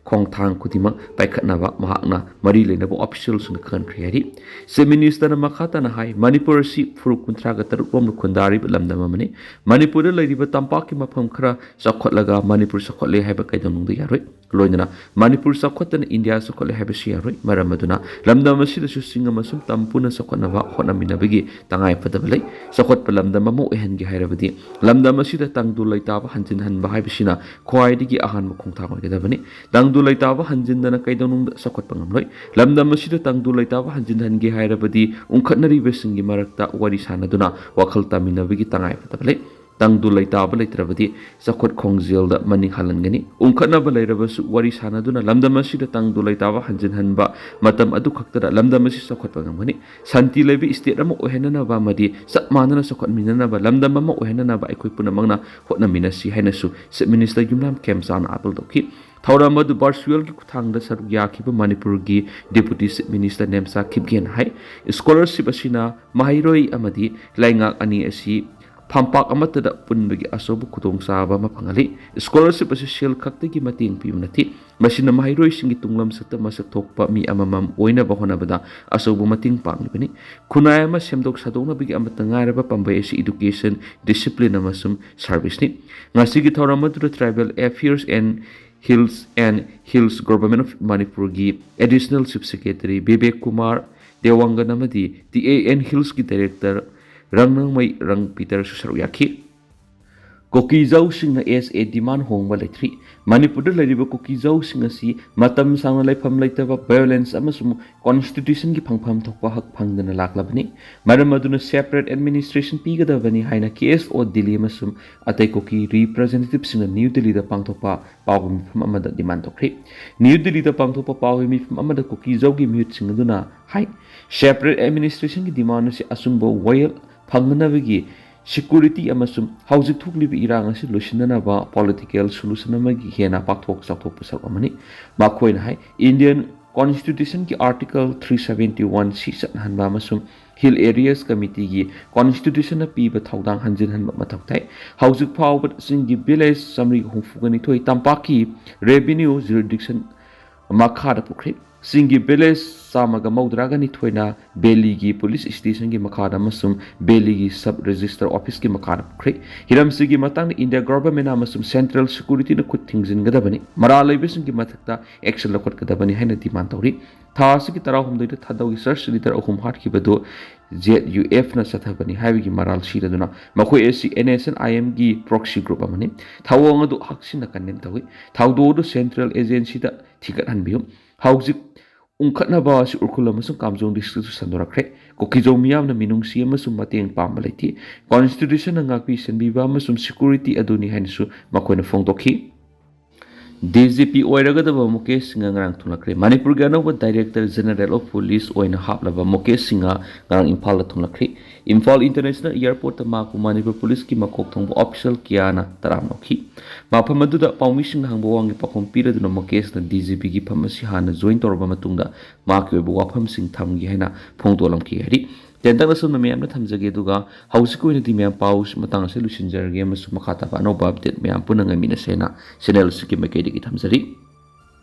ꯈꯣꯡꯊꯥꯡ ꯈꯨꯗꯤꯡꯃꯛ ꯄꯥꯏꯈꯠꯅꯕ ꯃꯍꯥꯛꯅ ꯃꯔꯤ ꯂꯩꯅꯕ ꯑꯣꯐꯤꯁꯤꯌꯦꯜꯁꯤꯡꯗ ꯈꯪꯍꯟꯈ꯭ꯔꯦ ꯍꯥꯏꯔꯤ꯫ ꯆꯤꯞ ꯃꯤꯅꯤꯁꯇꯔꯅ ꯃꯈꯥ ꯇꯥꯅ ꯍꯥꯏ, ꯃꯅꯤꯄꯨꯔ ꯑꯁꯤ ꯐꯨꯔꯨꯞ ꯀꯨꯟꯊ꯭ꯔꯥꯒ ꯇꯔꯨꯛ ꯔꯣꯝꯅ ꯈꯨꯟꯗꯥꯔꯤꯕ ꯂꯝꯗꯝ ꯑꯃꯅꯤ꯫ ꯃꯅꯤꯄꯨꯔꯗ ꯂꯩꯔꯤꯕ ꯇꯝꯄꯥꯛꯀꯤ ꯃꯐꯝ ꯈꯔ ꯆꯥꯎꯈꯠꯂꯒ ꯃꯅꯤꯄꯨꯔ ꯆꯥꯎꯈꯠꯂꯦ ꯍꯥꯏꯕ ꯀꯩꯗꯧꯅꯨꯡꯗ ꯌꯥꯔꯣꯏ꯫ ꯂꯣꯏꯅꯅ ꯃꯅꯤꯄꯨꯔ ꯆꯥꯎꯈꯠꯇꯅ ꯏꯟꯗꯤꯌꯥ ꯆꯥꯎꯈꯠꯂꯦ ꯍꯥꯏꯕꯁꯤ ꯌꯥꯔꯣꯏ꯫ ꯃꯔꯝ ꯑꯗꯨꯅ ꯂꯝꯗꯝ ꯑꯁꯤꯗꯁꯨ ꯆꯤꯡ ꯑꯃꯁꯨꯡ ꯇꯝ ꯄꯨꯟꯅ ꯆꯥꯎꯈꯠꯅꯕ ꯍꯣꯠꯅꯃꯤꯟꯅꯕꯒꯤ ꯇꯉꯥꯏ ꯐꯗꯕ ꯂꯩ꯫ ꯆꯥꯎꯈꯠꯄ ꯂꯝꯗꯝ ꯑꯃ ꯑꯣꯏꯍꯟꯒꯦ ꯍꯥꯏꯔꯕꯗꯤ ꯂꯝꯗꯝ ꯑꯁꯤꯗ ꯇꯪꯗꯨ ꯂꯩꯇꯥꯕ ꯍꯟꯖꯤꯟꯍꯟꯕ ꯍꯥꯏꯕꯁꯤꯅ ꯈ꯭ꯋꯥꯏꯗꯒꯤ ꯑꯍꯥꯟꯕ ꯈꯣꯡꯊꯥꯡ ꯑꯣꯏꯒꯗꯕꯅꯤ꯫ ꯇꯪꯗꯨ ꯂꯩꯇꯥꯕ ꯍꯟꯖꯤꯟꯗꯅ ꯀꯩꯗꯧꯅꯨꯡꯗ ꯆꯥꯎꯈꯠꯄ ꯉꯝꯂꯣꯏ꯫ ꯂꯝꯗꯝ ꯑꯁꯤꯗ ꯇꯪꯗꯨ ꯂꯩꯇꯥꯕ ꯍꯟꯖꯤꯟꯍꯟꯒꯦ ꯍꯥꯏꯔꯕꯗꯤ ꯎꯪꯈꯠꯅꯔꯤꯕꯁꯤꯡꯒꯤ ꯃꯔꯛꯇ ꯋꯥꯔꯤ ꯁꯥꯟꯅꯗꯨꯅ ꯋꯥꯈꯜ ꯇꯥꯃꯤꯟꯅꯕꯒꯤ ꯇꯉꯥꯏ ꯐꯗꯕ ꯂꯩ꯫ ꯇꯪꯗꯨ ꯂꯩꯇꯥꯕ ꯂꯩꯇ꯭ꯔꯕꯗꯤ ꯆꯥꯎꯈꯠ ꯈꯣꯡꯖꯦꯜꯗ ꯃꯅꯤꯡ ꯍꯜꯍꯟꯒꯅꯤ꯫ ꯎꯪꯈꯠꯅꯕ ꯂꯩꯔꯕꯁꯨ ꯋꯥꯔꯤ ꯁꯥꯟꯅꯗꯨꯅ ꯂꯝꯗꯝ ꯑꯁꯤꯗ ꯇꯪꯗꯨ ꯂꯩꯇꯥꯕ ꯍꯟꯖꯤꯟꯍꯟꯕ ꯃꯇꯝ ꯑꯗꯨ ꯈꯛꯇꯗ ꯂꯝꯗꯝ ꯑꯁꯤ ꯆꯥꯎꯈꯠꯄ ꯉꯝꯒꯅꯤ꯫ ꯁꯥꯟꯇꯤ ꯂꯩꯕ ꯁ꯭ꯇꯦꯠ ꯑꯃ ꯑꯣꯏꯍꯟꯅꯅꯕ ꯑꯃꯗꯤ ꯆꯞ ꯃꯥꯟꯅꯅ ꯆꯥꯎꯈꯠꯃꯤꯟꯅꯅꯕ ꯂꯝꯗꯝ ꯑꯃ ꯑꯣꯏꯍꯟꯅꯅꯕ ꯑꯩꯈꯣꯏ ꯄꯨꯝꯅꯃꯛꯅ ꯍꯣꯠꯅꯃꯤꯟꯅꯁꯤ ꯍꯥꯏꯅꯁꯨ ꯆꯤꯞ ꯃꯤꯅꯤꯁꯇꯔ ꯌꯨꯝꯅꯥꯝ ꯈꯦꯝꯆꯥꯅ ꯑꯥꯄꯤꯜ ꯇꯧꯈꯤ꯫ ꯊꯧꯔꯝ ꯑꯗꯨ ꯚꯔꯆꯨꯋꯦꯜꯒꯤ ꯈꯨꯠꯊꯥꯡꯗ ꯁꯔꯨꯛ ꯌꯥꯈꯤꯕ ꯃꯅꯤꯄꯨꯔꯒꯤ ꯗꯦꯄꯨꯇꯤ ꯆꯤꯞ ꯃꯤꯅꯤꯁꯇꯔ ꯅꯦꯝꯆꯥ ꯀꯤꯞꯒꯦꯟ ꯍꯥꯏ, ꯁ꯭ꯀꯣꯂꯔꯁꯤꯞ ꯑꯁꯤꯅ ꯃꯍꯩꯔꯣꯏ ꯑꯃꯗꯤ ꯂꯩꯉꯥꯛ ꯑꯅꯤ ꯑꯁꯤ ꯐꯝꯄꯥꯛ ꯑꯃꯠꯇꯗ ꯄꯨꯟꯕꯒꯤ ꯑꯆꯧꯕ ꯈꯨꯗꯣꯡꯆꯥꯕ ꯑꯃ ꯐꯪꯍꯜꯂꯤ꯫ Scholarship ꯑꯁꯤ ꯁꯦꯜ ꯈꯛꯇꯒꯤ ꯃꯇꯦꯡ ꯄꯤꯕ ꯅꯠꯇꯦ, ꯃꯁꯤꯅ ꯃꯍꯩꯔꯣꯏꯁꯤꯡꯒꯤ ꯇꯨꯡꯂꯝꯆꯠꯇ ꯃꯁꯛ ꯊꯣꯛꯄ ꯃꯤ ꯑꯃꯃꯝ ꯑꯣꯏꯅꯕ ꯍꯣꯠꯅꯕꯗ ꯑꯆꯧꯕ ꯃꯇꯦꯡ ꯄꯥꯡꯂꯤꯕꯅꯤ꯫ ꯈꯨꯟꯅꯥꯏ ꯑꯃ ꯁꯦꯝꯗꯣꯛ ꯁꯥꯗꯣꯛꯅꯕꯒꯤ ꯑꯃꯠꯇ ꯉꯥꯏꯔꯕ ꯄꯥꯝꯕꯩ ꯑꯁꯤ education, discipline ꯑꯃꯁꯨꯡ service ꯅꯤ꯫ ꯉꯁꯤꯒꯤ ꯊꯧꯔꯝ ꯑꯗꯨꯗ Tribal Affairs and Hills and Hills Government of ꯃꯅꯤꯄꯨꯔꯒꯤ Additional Chief Secretary Bibek Kumar ꯗꯦꯋꯥꯡꯒꯟ ꯑꯃꯗꯤ ꯇꯤ ꯑꯦ ꯑꯦꯟ ꯍꯤꯜꯁꯀꯤ Director ꯔꯪꯅꯪꯃꯩ ꯔꯪ ꯄꯤꯇꯔꯁꯨ ꯁꯔꯨꯛ ꯌꯥꯈꯤ꯫ ꯀꯨꯀꯤꯖꯥꯎꯁꯤꯡꯅ as a demand ꯍꯣꯡꯕ ꯂꯩꯇ꯭ꯔꯤ꯫ ꯃꯅꯤꯄꯨꯔꯗ ꯂꯩꯔꯤꯕ ꯀꯨꯀꯤꯖꯥꯎꯁꯤꯡ ꯑꯁꯤ ꯃꯇꯝ ꯁꯥꯡꯅ ꯂꯩꯐꯝ ꯂꯩꯇꯕ, violence ꯑꯃꯁꯨꯡ constitutionꯒꯤ ꯐꯪꯐꯝ ꯊꯣꯛꯄ ꯍꯛ ꯐꯪꯗꯅ ꯂꯥꯛꯂꯕꯅꯤ꯫ ꯃꯔꯝ ꯑꯗꯨꯅ separate administration ꯄꯤꯒꯗꯕꯅꯤ ꯍꯥꯏꯅ ꯀꯦ ꯑꯦꯁ ꯑꯣ ꯗꯤꯜꯂꯤ ꯑꯃꯁꯨꯡ ꯑꯇꯩ ꯀꯨꯀꯤ representativeꯁꯤꯡꯅ ꯅ꯭ꯌꯨ ꯗꯤꯜꯂꯤꯗ ꯄꯥꯡꯊꯣꯛꯄ ꯄꯥꯎꯒꯤ ꯃꯤꯐꯝ ꯑꯃꯗ demand ꯇꯧꯈ꯭ꯔꯤ꯫ ꯅ꯭ꯌꯨ ꯗꯤꯜꯂꯤꯗ ꯄꯥꯡꯊꯣꯛꯄ ꯄꯥꯎꯒꯤ ꯃꯤꯐꯝ ꯑꯃꯗ ꯀꯨꯀꯤꯖꯥꯎꯒꯤ ꯃꯤꯍꯨꯠꯁꯤꯡ ꯑꯗꯨꯅ ꯍꯥꯏ, separate administrationꯒꯤ demand ꯑꯁꯤ ꯑꯆꯨꯝꯕ ꯋꯥꯌꯦꯜ ꯐꯪꯅꯅꯕꯒꯤ security ꯑꯃꯁꯨꯡ ꯍꯧꯖꯤꯛ ꯊꯣꯛꯂꯤꯕ ꯏꯔꯥꯡ ꯑꯁꯤ ꯂꯣꯏꯁꯤꯟꯅꯅꯕ political solution ꯑꯃꯒꯤ ꯍꯦꯟꯅ ꯄꯥꯛꯊꯣꯛ ꯆꯥꯎꯊꯣꯛꯄ ꯁꯔꯨꯛ ꯑꯃꯅꯤ꯫ ꯃꯈꯣꯏꯅ ꯍꯥꯏ, Indian Constitutionꯒꯤ Article three seventy one C ꯆꯠꯅꯍꯟꯕ ꯑꯃꯁꯨꯡ Hill Areas Committeeꯒꯤ constitutionꯅ ꯄꯤꯕ ꯊꯧꯗꯥꯡ ꯍꯟꯖꯤꯟꯍꯟꯕ ꯃꯊꯧ ꯇꯥꯏ꯫ ꯍꯧꯖꯤꯛ ꯐꯥꯎꯕ ꯆꯤꯡꯒꯤ village ꯆꯥꯃꯔꯤꯒ ꯍꯨꯝꯐꯨꯒ ꯅꯤꯊꯣꯏ ꯇꯝꯄꯥꯛꯀꯤ revenue jurisdiction ꯃꯈꯥꯗ ꯄꯨꯈ꯭ꯔꯤ꯫ ꯆꯤꯡꯒꯤ village ꯆꯥꯝꯃꯒ ꯃꯧꯗ꯭ꯔꯥꯒ ꯅꯤꯊꯣꯏꯅ valleyꯒꯤ police stationꯒꯤ ꯃꯈꯥꯗ ꯑꯃꯁꯨꯡ valleyꯒꯤ sub register officeꯀꯤ ꯃꯈꯥꯗ ꯄꯨꯈ꯭ꯔꯤ꯫ ꯍꯤꯔꯝꯁꯤꯒꯤ ꯃꯇꯥꯡꯗ India government ꯑꯃꯁꯨꯡ central securityꯅ ꯈꯨꯠ ꯊꯤꯡꯖꯤꯟꯒꯗꯕꯅꯤ꯫ ꯃꯔꯥꯜ ꯂꯩꯕꯁꯤꯡꯒꯤ ꯃꯊꯛꯇ action ꯂꯧꯈꯠꯀꯗꯕꯅꯤ ꯍꯥꯏꯅ demand ꯇꯧꯔꯤ꯫ ꯊꯥ ꯑꯁꯤꯒꯤ ꯇꯔꯥꯍꯨꯝꯗꯣꯏꯗ ꯊꯥꯗꯧꯒꯤ search leader ꯑꯍꯨꯝ ꯍꯥꯠꯈꯤꯕꯗꯨ ꯖꯦꯠ ꯌꯨ ꯑꯦꯐꯅ ꯆꯠꯊꯕꯅꯤ ꯍꯥꯏꯕꯒꯤ ꯃꯔꯥꯜ ꯁꯤꯔꯗꯨꯅ ꯃꯈꯣꯏ ꯑꯁꯤ ꯑꯦꯟ ꯑꯦꯁ ꯑꯦꯟ ꯑꯥꯏ ꯑꯦꯝꯒꯤ proxy group ꯑꯃꯅꯤ꯫ ꯊꯧꯑꯣꯡ ꯑꯗꯨ ꯍꯛꯆꯤꯟꯅ condemn ꯇꯧꯏ꯫ ꯊꯧꯗꯣꯛ ꯑꯗꯨ central agencyꯗ ꯊꯤꯒꯠꯍꯟꯕꯤꯌꯨ꯫ ꯍꯧꯖꯤꯛ ꯎꯪꯈꯠꯅꯕ ꯑꯁꯤ ꯎꯈ꯭ꯔꯨꯜ ꯑꯃꯁꯨꯡ ꯀꯥꯝꯖꯣꯡ districtꯇꯁꯨ ꯁꯟꯗꯣꯔꯛꯈ꯭ꯔꯦ꯫ ꯀꯨꯀꯤꯖꯧ ꯃꯤꯌꯥꯝꯅ ꯃꯤꯅꯨꯡꯁꯤ ꯑꯃꯁꯨꯡ ꯃꯇꯦꯡ ꯄꯥꯝꯕ ꯂꯩꯇꯦ꯫ Constitutionꯅ ꯉꯥꯛꯄꯤ ꯁꯦꯟꯕꯤꯕ ꯑꯃꯁꯨꯡ security ꯑꯗꯨꯅꯤ ꯍꯥꯏꯅꯁꯨ ꯃꯈꯣꯏꯅ ꯐꯣꯡꯗꯣꯛꯈꯤ꯫ D G P ꯑꯣꯏꯔꯒꯗꯕ Mukesh Singh ꯉꯔꯥꯡ ꯊꯨꯡꯂꯈ꯭ꯔꯦ꯫ ꯃꯅꯤꯄꯨꯔꯒꯤ ꯑꯅꯧꯕ Director General of Police ꯑꯣꯏꯅ ꯍꯥꯞꯂꯕ ꯃꯨꯀꯦꯁ ꯁꯤꯡꯍ ꯉꯔꯥꯡ ꯏꯝꯐꯥꯜꯗ ꯊꯨꯡꯂꯈ꯭ꯔꯦ꯫ ꯏꯝꯐꯥꯜ International Airportꯇ ꯃꯍꯥꯛꯄꯨ ꯃꯅꯤꯄꯨꯔ ꯄꯨꯂꯤꯁꯀꯤ ꯃꯀꯣꯛ ꯊꯣꯡꯕ official ꯀꯌꯥꯅ ꯇꯔꯥꯝꯅ ꯑꯣꯛꯈꯤ꯫ ꯃꯐꯝ ꯑꯗꯨꯗ ꯄꯥꯎꯃꯤꯁꯤꯡꯅ ꯍꯪꯕ ꯋꯥꯍꯪꯒꯤ ꯄꯥꯎꯈꯨꯝ ꯄꯤꯔꯗꯨꯅ ꯃꯨꯀꯦꯁꯅ ꯗꯤ ꯖꯤ ꯄꯤꯒꯤ ꯐꯝ ꯑꯁꯤ ꯍꯥꯟꯅ join ꯇꯧꯔꯕ ꯃꯇꯨꯡꯗ ꯃꯍꯥꯛꯀꯤ ꯑꯣꯏꯕ ꯋꯥꯐꯝꯁꯤꯡ ꯊꯝꯈꯤ ꯍꯥꯏꯅ ꯐꯣꯡꯗꯣꯛꯂꯝꯈꯤ ꯍꯥꯏꯔꯤ꯫ ꯇꯦꯟꯇꯛꯅ ꯁꯨꯝꯅ ꯃꯌꯥꯝꯗ ꯊꯝꯖꯒꯦ, ꯑꯗꯨꯒ ꯍꯧꯖꯤꯛꯀꯤ ꯑꯣꯏꯅꯗꯤ ꯃꯌꯥꯝ ꯄꯥꯎ ꯃꯇꯥꯡ ꯑꯁꯤ ꯂꯣꯏꯁꯤꯟꯖꯔꯒꯦ, ꯑꯃꯁꯨꯡ ꯃꯈꯥ ꯇꯥꯕ ꯑꯅꯧꯕ ꯑꯞꯗꯦꯠ ꯃꯌꯥꯝ ꯄꯨꯟꯅ ꯉꯥꯏꯃꯤꯟꯅꯁꯦꯅ ꯆꯦꯅꯦꯜ ꯑꯁꯤꯒꯤ ꯃꯥꯏꯀꯩꯗꯒꯤ ꯊꯝꯖꯔꯤ꯫